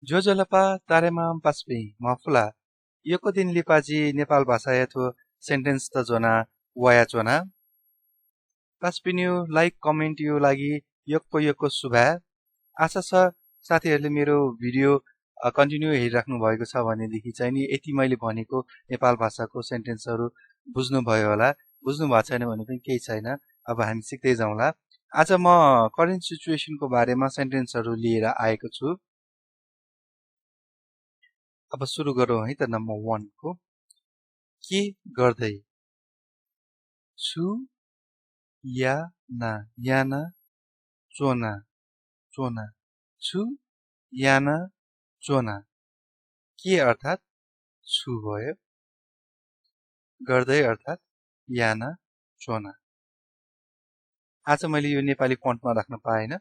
जोजलपा तारेमाम पास्पे मफुला योको दिन लिपाजी नेपाल भाषा यथो सेन्टेन्स त जोना वाया जोना पास्पिन्यू लाइक कमेन्ट यो लागि योको शुभा आशा छ साथीहरूले मेरो भिडियो कन्टिन्यू हेरिराख्नु भएको छ भनेदेखि चाहिँ नि यति मैले भनेको नेपाल भाषाको सेन्टेन्सहरू बुझ्नु भयो होला बुझ्नु भएको छैन भने पनि केही छैन अब हामी सिक्दै जाउँला आज म करेन्ट सिचुएसनको बारेमा सेन्टेन्सहरू लिएर आएको छु अब सुरु गरौँ है त नम्बर 1 को के गर्दै छु या ना याना चोना चोना छु याना चोना के अर्थात छु भयो गर्दै अर्थात याना चोना आज मैले यो नेपाली फन्टमा राख्न पाएन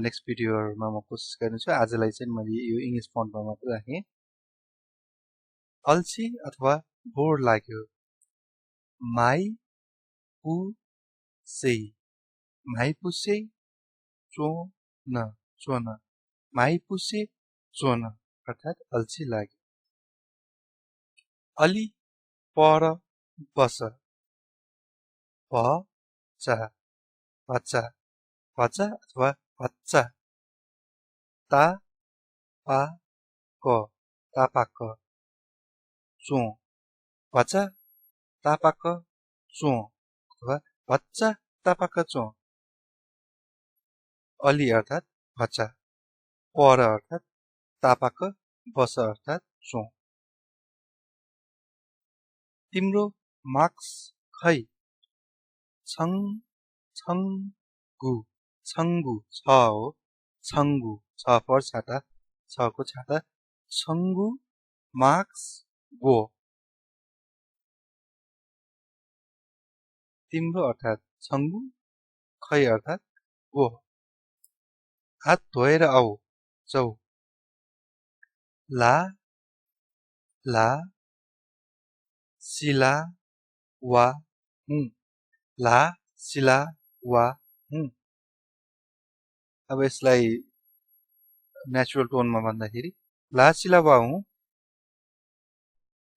नेक्स्ट भिडियोहरुमा म कोसिस गर्नेछु आजलाई चाहिँ मैले यो इंग्लिश फन्टमा मात्र राखे अल्छी अथवा बोर लाग्यो माई पु से माई पुसे चोना चोना माई पुसे चोना अर्थात अल्छी लाग्यो अलि पर बस भचा भचा भचा अथवा भचा ता पा क तापाक चो भचा तापाक चो अथवा भचा तापाक चो अलि अर्थात भचा पर अर्थात तापाक बस अर्थात चो तिम्रो मार्क्स खै छंगु छंगु छ हो छंगु छ पर छाता छ को छाता छंगु मार्क्स गो तिम्रो अर्थात छंगु खै अर्थात गो हात धोएर आऊ जाऊ ला ला सिला वा हूँ ला सिला वा हूँ अब यसलाई नेचुरल टोनमा भन्दाखेरि ला सिला वा हूँ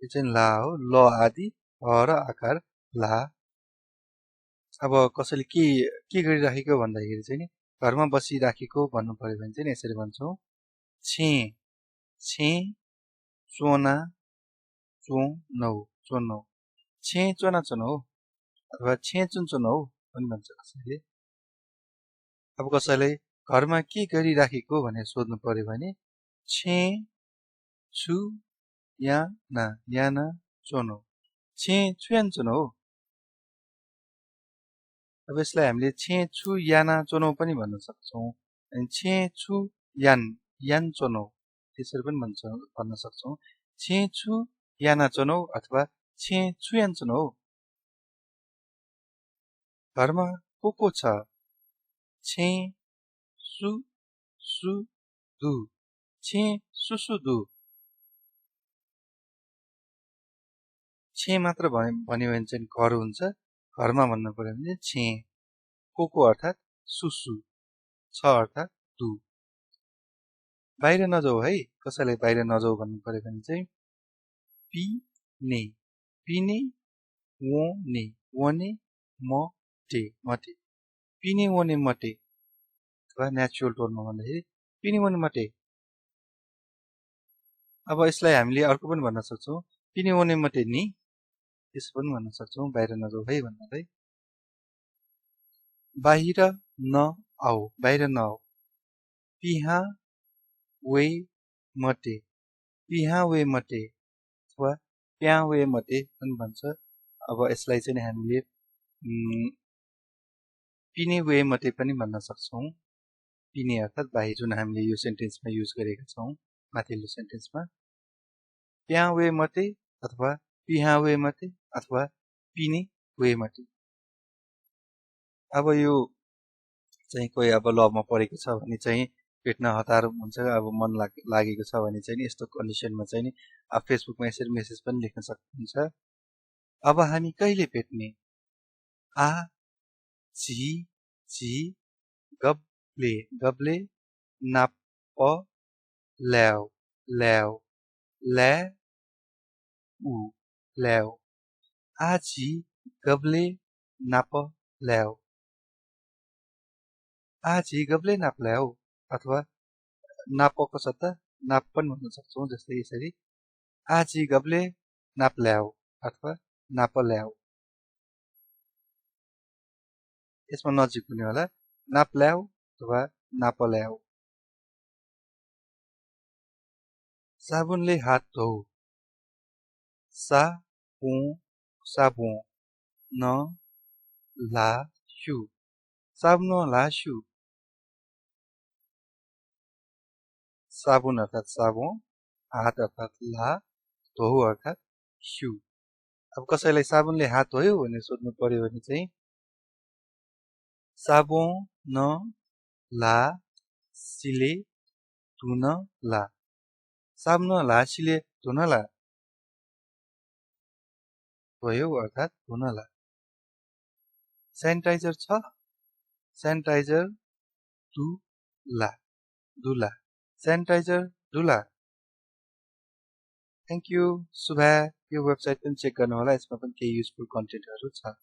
यो चाहिँ ला हो ल आदि र आकार ला अब कसैले के गरिराखेको भन्दाखेरि चाहिँ नि घरमा बसिराखेको भन्नु पर्यो भने चाहिँ यसरी भन्छौँ छे छे चोना चौनौ चौनौ छे चोना चौनौ अथवा छे चुन चौनौ पनि भन्छ कसैले अब कसैले घरमा के गरिराखेको भनेर सोध्नु पर्यो भने छे छु याना याना चौनौ छे छुयान चौनौ अब यसलाई हामीले छे छु याना चौनौ पनि भन्न सक्छौँ अनि छे छु यान यान चौनौ त्यसरी पनि भन्न सक्छौँ छे छु याना चौनौ अथवा छे छुयान चौनौ घरमा को छ छे सु सु दु छे सुसु दु छे मात्र भन्यो भने चाहिँ घर हुन्छ घरमा भन्नु पर्यो भने छे को अर्थात सुसु छ अर्थात दु बाहिर नजाऊ है कसैलाई बाहिर नजाऊ भन्नु पर्यो भने चाहिँ पिने पिने वने वने मटे मटे पिने वने मटे अथवा नेचुरल टोनमा भन्दाखेरि पिने वने मटे अब यसलाई हामीले अर्को पनि भन्न सक्छौँ पिने वने मटे नि त्यसो पनि भन्न सक्छौँ बाहिर नजाऊ है भन्नलाई बाहिर न आऊ बाहिर नआऊ पिहा वे मटे पिहा वे मटे अथवा प्या वे मटे पनि भन्छ अब यसलाई चाहिँ हामीले पिने वे मटे पनि भन्न सक्छौँ पिने अर्थात बाहिर जुन हामीले यो सेन्टेन्समा युज गरेका छौँ माथिल्लो सेन्टेन्समा प्या वे मटे अथवा पिहा वे मटे अथवा पिने वे मटे अब यो चाहिँ कोही अब लभमा परेको छ भने चाहिँ भेट्न हतार हुन्छ अब मन लागेको छ भने चाहिँ यस्तो कन्डिसनमा चाहिँ अब फेसबुकमा यसरी मेसेज पनि लेख्न सक्नुहुन्छ अब हामी कहिले भेट्ने आ ची गब-ले नाप ल्याऊ ल्याऊ ल्या उ ल्याऊ आजी गब्ले नाप ल्याऊ आजी गब्ले नाप ल्याऊ अथवा नापको सट्टा नाप पनि भन्न सक्छौँ जस्तै यसरी आजी गब्ले नाप ल्याऊ अथवा नाप ल्याऊ यसमा नजिक हुने होला नाप ल्याऊ अथवा नाप ल्याऊ साबुनले हात धोऊ सा पु साबु न ला सु साबुन ला सु साबुन अर्थात साबुन हात अर्थात ला धोऊ अर्थात सु अब कसैलाई साबुनले हात धोयो भने सोध्नु पर्यो भने चाहिँ साबुन न ला सिले धुन ला साबुन ला सिले धुन ला धोयो अर्थात धुन ला सेनिटाइजर छ सेनिटाइजर दुला दुला सेनिटाइजर दुला थ्याङ्क यू शुभा यो वेबसाइट पनि चेक गर्नु होला यसमा पनि केही युजफुल कन्टेन्टहरु छ